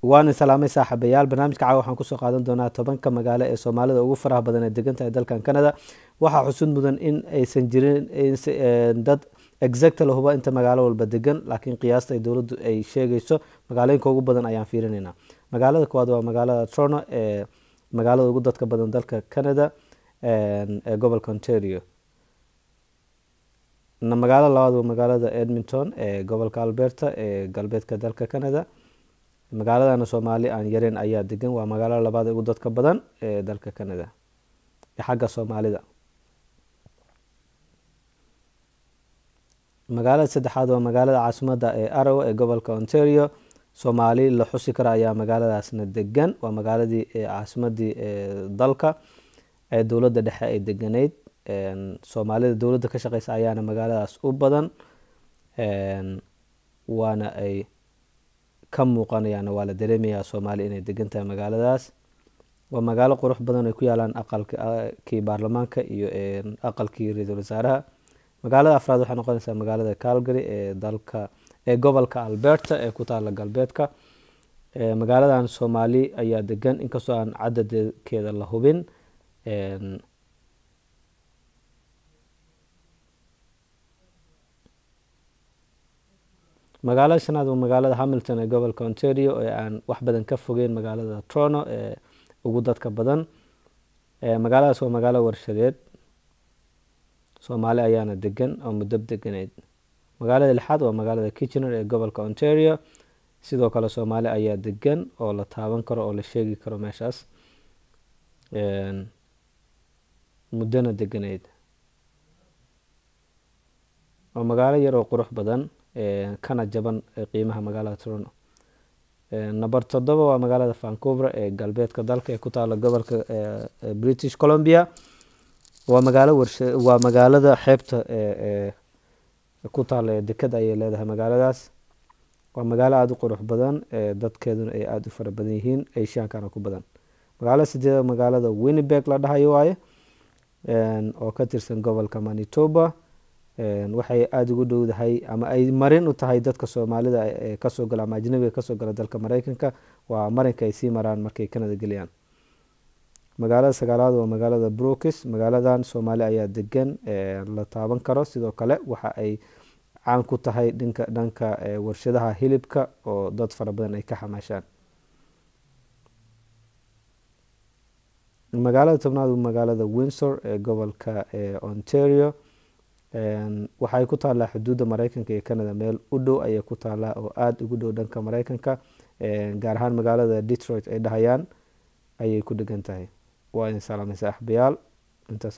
Waan salaamay saaxiibayaal. Barnaamijka caawa waxaan kusoo qaadan doonaa 10-ka magaalo ee Soomaalida ugu faraha badan ee degan tahay dalkan Canada. Waxaa xusud mudan in aysan jirin dad exact la huba inta magaalo walba degan, laakiin qiyaasta ay dowladdu ay sheegayso magaalooyinka ugu badan ayaan fiirinaynaa. Magaalada koowaad waa magaalada Toronto ee magaalada ugu dadka badan dalka Canada ee gobolka Ontario. Magaalada labaad waa magaalada Edmonton ee gobolka Alberta ee galbeedka dalka Canada. Magaaladana Soomaali aan yareyn ayaa degan. Waa magaalada labaad ugu dadka badan ee dalka Canada ee xagga Soomaalida. Magaalada saddexaad waa magaalada caasimadda ee Arawa ee gobolka Ontario. Soomaali la xusi karo ayaa magaaladaasna degan. Waa magaaladii caasimadii dalka ee dowladda dhexe ay deganeyd. Soomaalida dowladda ka shaqeysa ayaana magaaladaas u badan, waana ay ka muuqanayaan, waa la dareemayaa Soomaali inay degan tahay magaaladaas. Waa magaalo qurux badan ay ku yaalaan aqalkii baarlamaanka iyo aqalkii ra-iisul wasaaraha. Magaalada afraad waxay noqonaysaa magaalada Calgary ee dalka ee gobolka Alberta ee ku taala galbeedka. Magaaladan Soomaali ayaa degan, inkastoo aan cadadekeeda la hubin. Magaalada shanaad waa magaalada Hamilton ee gobolka Ontario ee aan wax badan ka fogeyn magaalada Toronto ee ugu dadka badan. Magaaladaas waa magaalo warshadeed, Soomaali ayaana degan oo muddo deganeyd. Magaalada lixaad waa magaalada Kitchener ee gobolka Ontario. Sidoo kale Soomaali ayaa degan oo la taaban karo oo la sheegi karo meeshaas, muddona deganeyd. Waa magaalo yar oo qurux badan kana jaban qiimaha magaalada Toronto. Number 7 waa magaalada Vancouver ee galbeedka dalka ee ku taala gobolka British Columbia. Waa magaalo warsha, waa magaalada xeebta ee ku taala ee deked ayay leedahay magaaladaas. Waa magaalo aada u qurux badan, dadkeeduna ay aada u fara badan yihiin, Asiankana ku badan. Magaalada sideeda magaalada Winnipeg la dhahayo waaye oo ka tirsan gobolka Manitoba. Waxay aada ugu dhowdahay ama ay marin u tahay dadka Soomaalida ee kasoo gala ama ajnabiga kasoo gala dalka Mareykanka. Waa marinka ay sii maraan markay Canada geliyaan. Magaalada sagaalaad waa magaalada Brooks. Magaaladan Soomaali ayaa degan la taaban karo. Sidoo kale waxa ay caan ku tahay dhanka warshadaha hilibka oo dad fara badan ay ka xamaashaan. Magaalada tobnaad waa magaalada Windsor ee gobolka Ontario. Waxay ku taalaa xuduudda Mareykanka iyo Canada, meel u dhow ayay ku taalaa oo aada ugu dhow dhanka Mareykanka, gaar ahaan magaalada Detroit ay dhahayaan ayay ku dhegan tahay. Waa idin salaamay saaxiibayaal intaas.